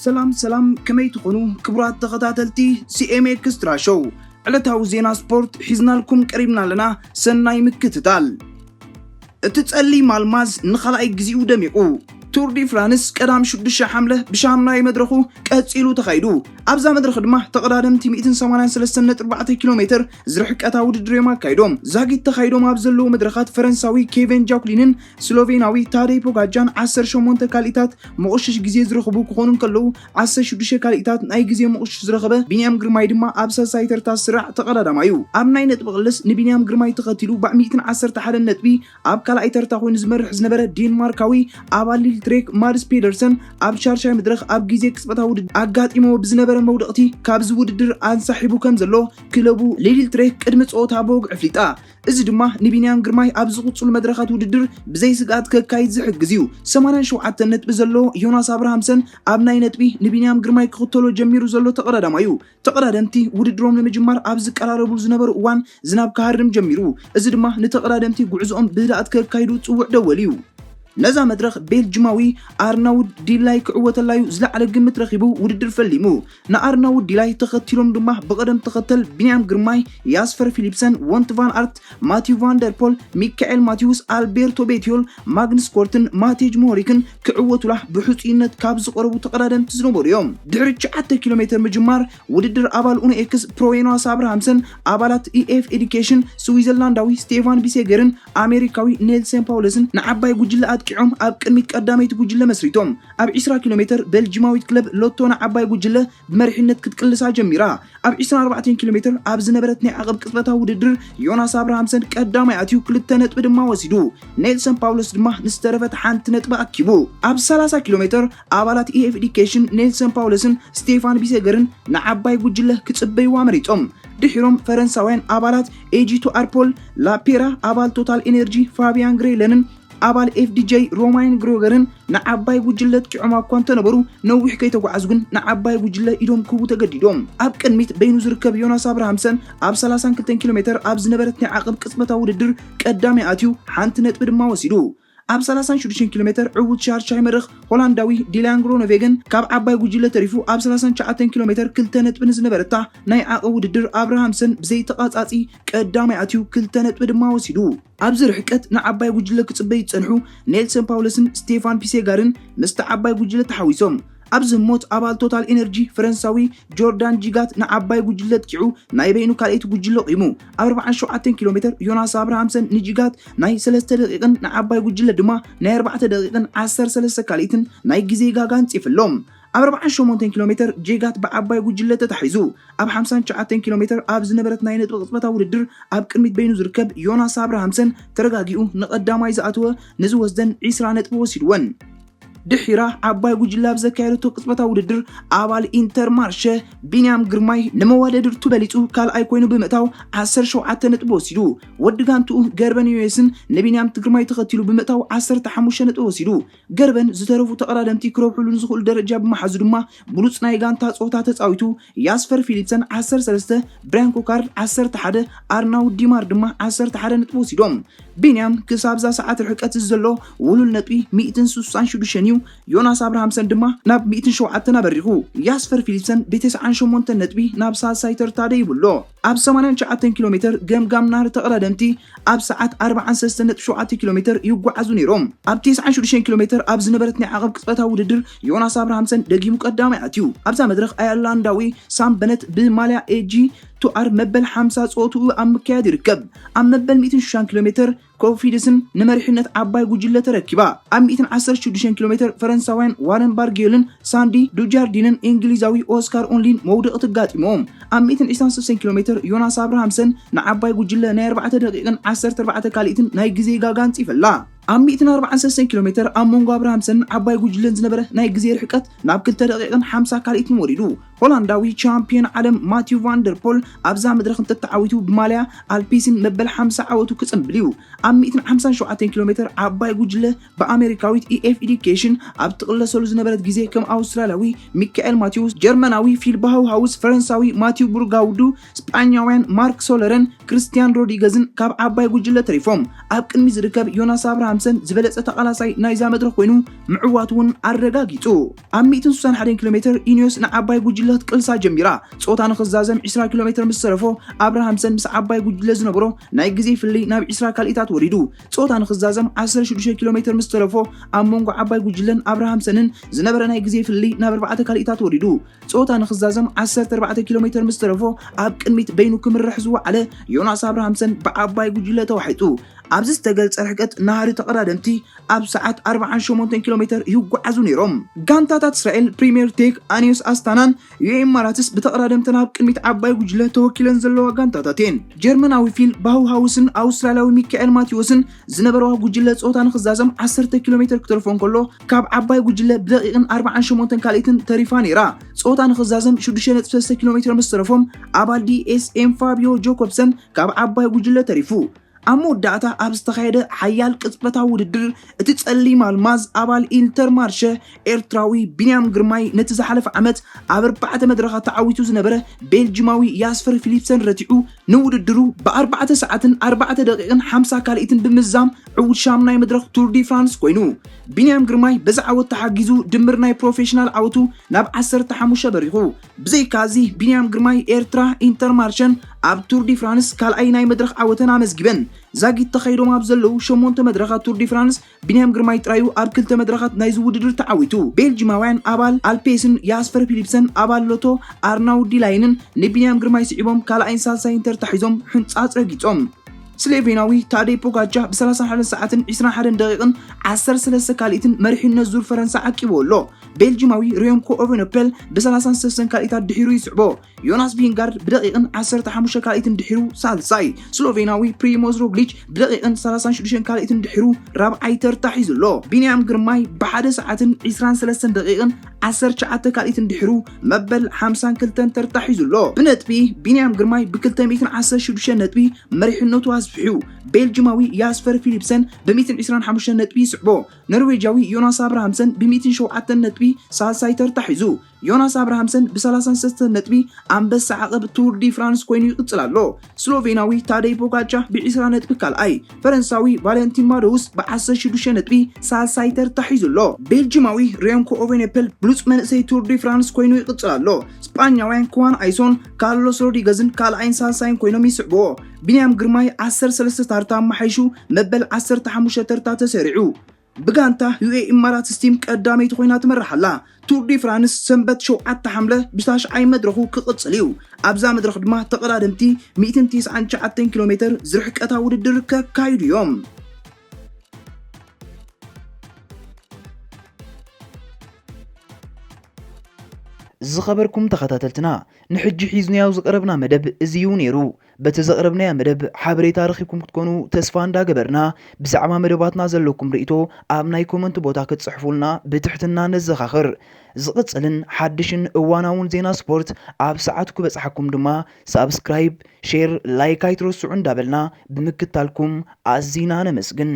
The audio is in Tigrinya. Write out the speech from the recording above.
ሰላም ሰላም፣ ከመይ ትኾኑ ክቡራት ተኸታተልቲ C M Extra Show? ዕለታዊ ዜና ስፖርት ሒዝናልኩም ቀሪብና ኣለና። ሰናይ ምክትታል። እቲ ጸሊም ኣልማዝ ንኻልኣይ ግዜኡ ደሚቑ። ቱር ዲ ፍራንስ ቀዳም ሽዱሽተ ሓምለ ብሻምናይ መድረኹ ቀጺሉ ተኻይዱ። ኣብዛ መድረኽ ድማ ተቐዳደምቲ ሚእትን ሰማንያን ሰለስተን ነጥቢ ኣርባዕተ ኪሎ ሜትር ዝርሕቀታ ውድድር እዮም ኣካይዶም። ዛጊት ተኻይዶም ኣብ ዘለዉ መድረኻት ፈረንሳዊ ኬቨን ጃኩሊንን ስሎቬናዊ ታደይ ፖጋጃን ዓሰርተ ሸሞንተ ካልኢታት መቑሽሽ ግዜ ዝረኽቡ ክኾኑ እንከለዉ፣ ዓሰርተ ሽዱሽተ ካልኢታት ናይ ግዜ መቑሽሽ ዝረኸበ ቢንያም ግርማይ ድማ ኣብ ሳልሳይ ተርታ ስራዕ ተቐዳዳማዩ። ኣብ ናይ ነጥቢ ቅልስ ንቢንያም ግርማይ ተኸቲሉ ብ ሚእትን ዓሰርተ ሓደን ነጥቢ ኣብ ካልኣይ ተርታ ኮይኑ ዝመርሕ ዝነበረ ዴንማርካዊ ኣባል ሊል ትሬክ ማድስ ፔደርሰን ኣብ ሻድሻይ መድረኽ ኣብ ግዜ ቅጽበታዊ ውድድር ኣጋጢሞ ብዝነበረ መውደቕቲ ካብዚ ውድድር ኣንሳሒቡ ከም ዘሎ ክለቡ ሊል ትሬክ ቅድሚ ጸወታ ብወግዒ ኣፍሊጣ። እዚ ድማ ንቢንያም ግርማይ ኣብ ዝቕጽሉ መድረኻት ውድድር ብዘይ ስግኣት ከካይድ ዝሕግዝ እዩ። ሰማንያን ሸውዓተን ነጥቢ ዘለዎ ዮናስ ኣብርሃምሰን ኣብ ናይ ነጥቢ ንቢንያም ግርማይ ክኽተሎ ጀሚሩ ዘሎ ተቐዳዳማዩ። ተቐዳደምቲ ውድድሮም ንምጅማር ኣብ ዝቀራረቡሉ ዝነበሩ እዋን ዝናብ ክሃርም ጀሚሩ። እዚ ድማ ንተቐዳደምቲ ጉዕዞኦም ብህድኣት ከካይዱ ጽውዕ ደወል እዩ። ነዛ መድረኽ ቤልጅማዊ ኣርናውድ ዲላይ ክዕወተላዩ ዝለዓለ ግምት ረኺቡ ውድድር ፈሊሙ። ንኣርናውድ ዲላይ ተኸቲሎም ድማ ብቐደም ተኸተል ቢንያም ግርማይ፣ ያስፈር ፊሊፕሰን፣ ወንት ቫን ኣርት፣ ማቲው ቫን ደር ፖል፣ ሚካኤል ማቲውስ፣ ኣልቤርቶ ቤቲዮል፣ ማግንስ ኮርትን ማቴጅ ሞሪክን ክዕወቱላ ብሕጹይነት ካብ ዝቐረቡ ተቐዳደምቲ ዝነበሩ እዮም። ድሕሪ ትሽዓተ ኪሎ ሜትር ምጅማር ውድድር ኣባል ኡኖ ኤክስ ፕሮ ዮናስ ኣብርሃምሰን፣ ኣባላት E F Education ስዊዘርላንዳዊ ስቴፋን ቢሴገርን ኣሜሪካዊ ኔልሰን ፓውለስን ንዓባይ ጉጅለ ኣጥቂዖም ኣብ ቅድሚት ቀዳመይቲ ጉጅለ መስሪቶም። ኣብ ዕስራ ኪሎ ሜትር ቤልጂማዊት ክለብ ሎቶ ንዓባይ ጉጅለ ብመሪሕነት ክትቅልሳ ጀሚራ። ኣብ ዕስራን ኣርባዕተን ኪሎ ሜትር ኣብ ዝነበረት ናይ ዓቐብ ቅጽበታዊ ውድድር ዮናስ ኣብርሃምሰን ቀዳማይ ኣትዩ ክልተ ነጥቢ ድማ ወሲዱ። ኔልሰን ፓውለስ ድማ ንዝተረፈት ሓንቲ ነጥቢ ኣኪቡ። ኣብ ሰላሳ ኪሎ ሜትር ኣባላት E F Education ኔልሰን ፓውለስን ስቴፋን ቢሴገርን ንዓባይ ጉጅለ ክጽበይዋ መሪጾም። ድሒሮም ፈረንሳውያን ኣባላት ኤጂቱ ኣርፖል ላፔራ ኣባል ቶታል ኤነርጂ ፋቢያን ግሬለንን ኣባል ኤፍዲጄ ሮማይን ግሮገርን ንዓባይ ጉጅለ ኣጥቂዖም እኳ እንተነበሩ፣ ነዊሕ ከይተጓዓዙ ግን ንዓባይ ጉጅለ ኢዶም ክህቡ ተገዲዶም። ኣብ ቅድሚት በይኑ ዝርከብ ዮናስ ኣብርሃምሰን ኣብ ሰላሳን ክልተን ኪሎ ሜትር ኣብ ዝነበረት ናይ ዓቐብ ቅጽበታዊ ውድድር ቀዳማይ ኣትዩ ሓንቲ ነጥቢ ድማ ወሲዱ። ኣብ ሰላሳን ሽዱሽተን ኪሎ ሜትር ዕዉት ሻርሻይ መድረኽ ሆላንዳዊ ዲላን ግሮኖቬገን ካብ ዓባይ ጉጅለ ተሪፉ ኣብ ሰላሳን ትሽዓተን ኪሎ ሜትር ክልተ ነጥቢ ንዝነበረታ ናይ ዓቐብ ውድድር ኣብርሃምሰን ብዘይተቓጻጺ ቀዳማይ ኣትዩ ክልተ ነጥቢ ድማ ወሲዱ። ኣብዚ ርሕቀት ንዓባይ ጉጅለ ክጽበዩ ዝጸንሑ ኔልሰን ፓውለስን ስቴፋን ፒሴጋርን ምስቲ ዓባይ ጉጅለ ተሓዊሶም። ኣብዚ ህሞት ኣባል ቶታል ኤነርጂ ፈረንሳዊ ጆርዳን ጂጋት ንዓባይ ጉጅለ ኣጥቂዑ ናይ በይኑ ካልኣይቲ ጉጅለ ቂሙ። ኣብ ኣርባዓን ሸውዓተን ኪሎ ሜትር ዮናስ ኣብርሃምሰን ንጂጋት ናይ ሰለስተ ደቂቕን ንዓባይ ጉጅለ ድማ ናይ ኣርባዕተ ደቂቕን ዓሰርተ ሰለስተ ካልኢትን ናይ ግዜ ጋጋ ኣንጺፍሎም። ኣብ ኣርባዓን ሸሞንተን ኪሎ ሜትር ጄጋት ብዓባይ ጉጅለ ተታሒዙ። ኣብ ሓምሳን ትሽዓተን ኪሎ ሜትር ኣብ ዝነበረት ናይ ነጥቢ ቅጽበታዊ ውድድር ኣብ ቅድሚት በይኑ ዝርከብ ዮናስ ኣብርሃምሰን ተረጋጊኡ ንቐዳማይ ዝኣተወ ንዝወስደን ዕስራ ነጥቢ ወሲድወን። ድሒራ ዓባይ ጉጅለ ኣብ ዘካየደቶ ቅጽበታዊ ውድድር ኣባል ኢንተርማርሸ ቢንያም ግርማይ ንመወዳድርቱ በሊጹ ካልኣይ ኮይኑ ብምእታው ዓሰርተ ሸውዓተ ነጥቢ ወሲዱ። ወዲ ጋንትኡ ገርበን ዮየስን ንቢንያም ግርማይ ተኸቲሉ ብምእታው ዓሰርተ ሓሙሽተ ነጥቢ ወሲዱ። ገርበን ዝተረፉ ተቐዳደምቲ ክረብሕሉ ንዝኽእሉ ደረጃ ብምሓዙ ድማ ብሉጽ ናይ ጋንታ ጸወታ ተጻዊቱ። ያስፈር ፊሊፕሰን ዓሰርተ ሰለስተ፣ ብራያን ኮካርድ ዓሰርተ ሓደ፣ ኣርናውድ ዲማር ድማ ዓሰርተ ሓደ ነጥቢ ወሲዶም። ቢንያም ክሳብ እዛ ሰዓት ርሕቀት ዘሎ ውሉል ነጥቢ ሚእትን ስሳን ሽዱሽተን እዩ። ዮናስ ኣብርሃምሰን ድማ ናብ ሚእትን ሸውዓተን ኣበሪኹ። ያስፈር ፊሊፕሰን ብተስዓን ሸሞንተን ነጥቢ ናብ ሳልሳይ ተርታ ደይቡ ኣሎ። ኣብ ሰማንያን ትሽዓተን ኪሎ ሜትር ገምጋም ናህሪ ተቐዳደምቲ ኣብ ሰዓት ኣርባዓን ሰለስተን ነጥቢ ሸውዓተ ኪሎ ሜትር ይጓዓዙ ነይሮም። ኣብ ተስዓን ሽዱሽተን ኪሎ ሜትር ኣብ ዝነበረት ናይ ዓቐብ ቅጽበታዊ ውድድር ዮናስ ኣብርሃምሰን ደጊሙ ቀዳማይ ኣትዩ። ኣብዛ መድረኽ ኣየርላንዳዊ ሳም በነት ብማልያ ኤጂ ቱ ኣር መበል ሓምሳ ጸወትኡ ኣብ ምክያድ ይርከብ። ኣብ መበል ሚእትን ሽዱሽተን ኪሎ ሜትር ኮፊድስን ንመሪሕነት ዓባይ ጉጅለ ተረኪባ። ኣብ ሚእትን ዓሰርተ ሽዱሽተን ኪሎ ሜትር ፈረንሳውያን ዋረን ባርጊዮልን ሳንዲ ዱጃርዲንን እንግሊዛዊ ኦስካር ኦንሊን መውደቕቲ ኣጋጢሞም። ኣብ ሚእትን ዕስራን ሰለስተን ኪሎ ሜትር ዮናስ ኣብርሃምሰን ንዓባይ ጉጅለ ናይ ኣርባዕተ ደቂቕን ዓሰርተ ኣርባዕተ ካልኢትን ናይ ግዜ ጋጋ ኣንጺፈላ። ኣብ ሚእትን ኣርባዓን ሰለስተን ኪሎ ሜትር ኣብ መንጎ ኣብርሃምሰን ዓባይ ጉጅለን ዝነበረ ናይ ግዜ ርሕቀት ናብ ክልተ ደቂቕን ሓምሳ ካልኢትን ወሪዱ። ሆላንዳዊ ቻምፒዮን ዓለም ማቲው ቫንደርፖል ኣብዛ መድረኽ እንተተዓዊቱ ብማልያ ኣልፒሲን መበል ሓምሳ ዓወቱ ክጽንብል እዩ። ኣብ ሚእትን ሓምሳን ሸውዓተን ኪሎ ሜትር ዓባይ ጉጅለ ብኣሜሪካዊት ኢኤፍ ኤዱኬሽን ኣብ ትቕለሰሉ ዝነበረት ግዜ ከም ኣውስትራልያዊ ሚካኤል ማቲውስ፣ ጀርመናዊ ፊል ባሃውሃውስ፣ ፈረንሳዊ ማቲው ቡርጋውዱ፣ ስጳኛውያን ማርክ ሶለረን ክርስቲያን ሮድሪገዝን ካብ ዓባይ ጉጅለ ተሪፎም። ኣብ ቅድሚ ዝርከብ ዮናስ ኣብርሃምሰን ዝበለጸ ተቓላሳይ ናይዛ መድረኽ ኮይኑ ምዕዋት እውን ኣረጋጊጹ። ኣብ ሚእትን ስሳን ሓደን ኪሎ ሜትር ኢኒዮስ ንዓባይ ጉጅለ ክትቅልሳ ጀሚራ። ጾታ ንኽዛዘም ዕስራ ኪሎ ሜትር ምስ ተረፎ ኣብርሃምሰን ምስ ዓባይ ጉጅለ ዝነበሮ ናይ ግዜ ፍልይ ናብ ዕስራ ካልኢታት ወሪዱ። ጾታ ንኽዛዘም ዓሰርተ ሽዱሽተ ኪሎ ሜትር ምስ ተረፎ ኣብ መንጎ ዓባይ ጉጅለን ኣብርሃምሰንን ዝነበረ ናይ ግዜ ፍልይ ናብ ኣርባዕተ ካልኢታት ወሪዱ። ጾታ ንኽዛዘም ዓሰርተ ኣርባዕተ ኪሎ ሜትር ምስ ተረፎ ኣብ ቅድሚት በይኑ ክምርሕ ዝወዓለ ዮናስ ኣብርሃምሰን ብዓባይ ጉጅለ ተዋሒጡ። ኣብዚ ዝተገልጸ ርሕቀት ናህሪ ተቐዳደምቲ ኣብ ሰዓት ኣርባዓን ሸሞንተን ኪሎ ሜትር ይጓዓዙ ነይሮም። ጋንታታት እስራኤል ፕሪምየር ቴክ ኣኒዮስ ኣስታናን ዩኤ ኢማራትስ ብተቐዳደምተን ኣብ ቅድሚት ዓባይ ጉጅለ ተወኪለን ዘለዋ ጋንታታት እየን። ጀርመናዊ ፊል ባውሃውስን ኣውስትራልያዊ ሚካኤል ማቴዎስን ዝነበረዋ ጉጅለ ጾታ ንኽዛዘም ዓሰርተ ኪሎ ሜትር ክትረፎ እንከሎ ካብ ዓባይ ጉጅለ ብደቂቕን ኣርባዓን ሸሞንተን ካልኢትን ተሪፋ ነይራ። ጾታ ንኽዛዘም ሽዱሽተ ነጥቢ ሰለስተ ኪሎ ሜትር ምስ ተረፎም ኣባል ዲኤስኤም ፋቢዮ ጆኮብሰን ካብ ዓባይ ጉጅለ ተሪፉ። ኣብ መወዳእታ ኣብ ዝተኻየደ ሓያል ቅጽበታዊ ውድድር እቲ ጸሊም ኣልማዝ ኣባል ኢንተርማርሸ ኤርትራዊ ቢንያም ግርማይ ነቲ ዝሓለፈ ዓመት ኣብ ኣርባዕተ መድረኻት ተዓዊቱ ዝነበረ ቤልጂማዊ ያስፐር ፊሊፕሰን ረቲዑ ንውድድሩ ብኣርባዕተ ሰዓትን ኣርባዕተ ደቂቕን ሓምሳ ካልኢትን ብምዝዛም ዕዉት ሻምናይ መድረኽ ቱር ዲ ፍራንስ ኮይኑ። ቢንያም ግርማይ በዚ ዓወት ተሓጊዙ ድምር ናይ ፕሮፌሽናል ዓወቱ ናብ ዓሰርተ ሓሙሽተ በሪኹ። ብዘይካዚ ቢንያም ግርማይ ኤርትራ ኢንተርማርሸን ኣብ ቱር ዲ ፍራንስ ካልኣይ ናይ መድረኽ ዓወተን ኣመዝጊበን። ዛጊት ተኸይዶም ኣብ ዘለዉ ሸሞንተ መድረኻት ቱር ዲ ፍራንስ ቢንያም ግርማይ ጥራዩ ኣብ ክልተ መድረኻት ናይዚ ውድድር ተዓዊቱ። ቤልጂማውያን ኣባል ኣልፔስን ያስፐር ፊሊፕሰን ኣባል ሎቶ ኣርናውዲ ላይንን ንቢንያም ግርማይ ስዒቦም ካልኣይን ሳልሳይን ተርታ ሒዞም ሕንጻጽ ረጊጾም። ስሎቬናዊ ታደይ ፖጋቻ ብ ሰላሳን ሓደን ሰዓትን ዕስራን ሓደን ደቂቕን ዓሰርተ ሰለስተ ካልኢትን መሪሕነት ዙር ፈረንሳ ዓቂቡ ኣሎ። ቤልጂማዊ ሪዮምኮ ኦቨኖፐል ብ ሰላሳን ሰለስተን ካልኢታት ድሒሩ ይስዕቦ። ዮናስ ቪንጋርድ ብደቂቕን ዓሰርተ ሓሙሽተ ካልኢትን ድሒሩ ሳልሳይ። ስሎቬናዊ ፕሪሞዝ ሮግሊች ብደቂቕን ሰላሳን ሽዱሽተን ካልኢትን ድሒሩ ራብዓይ ተርታ ሒዙ ኣሎ። ቢንያም ግርማይ ብሓደ ሰዓትን ዕስራን ሰለስተን ደቂቕን ዓሰርተ ትሽዓተ ካልኢትን ድሒሩ መበል ሓምሳን ክልተን ተርታ ሒዙ ኣሎ። ብነጥቢ ቢንያም ግርማይ ብ ክልተ ሚእትን ዓሰርተ ሽዱሽተ ነጥቢ መሪሕነቱ ኣስፊሑ። ቤልጂማዊ ያስፐር ፊሊፕሰን ብ ሚእትን ዕስራን ሓሙሽተን ነጥቢ ይስዕቦ። ኖርዌጃዊ ዮናስ ኣብርሃምሰን ብ ሚእትን ሸውዓተን ነጥቢ ሳልሳይ ተርታ ሒዙ። ዮናስ ኣብርሃምሰን ብ ሰላሳን ሰለስተን ነጥቢ ኣንበሳ ዓቐብ ቱር ዲ ፍራንስ ኮይኑ ይቕጽል ኣሎ። ስሎቬናዊ ታደይ ፖጋቻ ብ ዕስራ ነጥቢ ካልኣይ፣ ፈረንሳዊ ቫለንቲን ማዶውስ ብ ዓሰርተ ሽዱሽተ ነጥቢ ሳልሳይ ተርታ ሒዙ ኣሎ። ቤልጂማዊ ሪዮምኮ ኦቬነፐል ብሉጽ መንእሰይ ቱር ዲ ፍራንስ ኮይኑ ይቕጽል ኣሎ። ስጳኛውያን ክዋን ኣይሶን ካርሎስ ሮድሪገዝን ካልኣይን ሳልሳይን ኮይኖም ይስዕብዎ። ቢንያም ግርማይ ዓሰርተ ሰለስተ ታርታ ኣመሓይሹ መበል ዓሰርተ ሓሙሽተ ተርታ ተሰሪዑ። ብጋንታ ዩኤ ኢማራት ስቲም ቀዳመይቲ ኮይና ትመርሕ ኣላ። ቱር ዲ ፍራንስ ሰንበት ሸውዓተ ሓምለ ብታሽዓይ መድረኹ ክቕጽል እዩ። ኣብዛ መድረኽ ድማ ተቐዳደምቲ ሚእትን ትስዓን ትሽዓተን ኪሎ ሜትር ዝርሕቀታ ውድድር ከካይዱ እዮም። ዝኸበርኩም ተኸታተልትና፣ ንሕጂ ሒዝናዮ ዝቐረብና መደብ እዚ እዩ ነይሩ። በቲ ዘቕረብናዮ መደብ ሓበሬታ ረኺብኩም ክትኮኑ ተስፋ እንዳገበርና፣ ብዛዕባ መደባትና ዘለኩም ርእይቶ ኣብ ናይ ኮመንት ቦታ ክትጽሕፉልና ብትሕትና ነዘኻኽር። ዝቕጽልን ሓድሽን እዋናውን ዜና ስፖርት ኣብ ሰዓቱ ክበጽሓኩም ድማ ሳብስክራይብ፣ ሼር፣ ላይክ ኣይትረስዑ እንዳበልና ብምክታልኩም ኣዚና ነመስግን።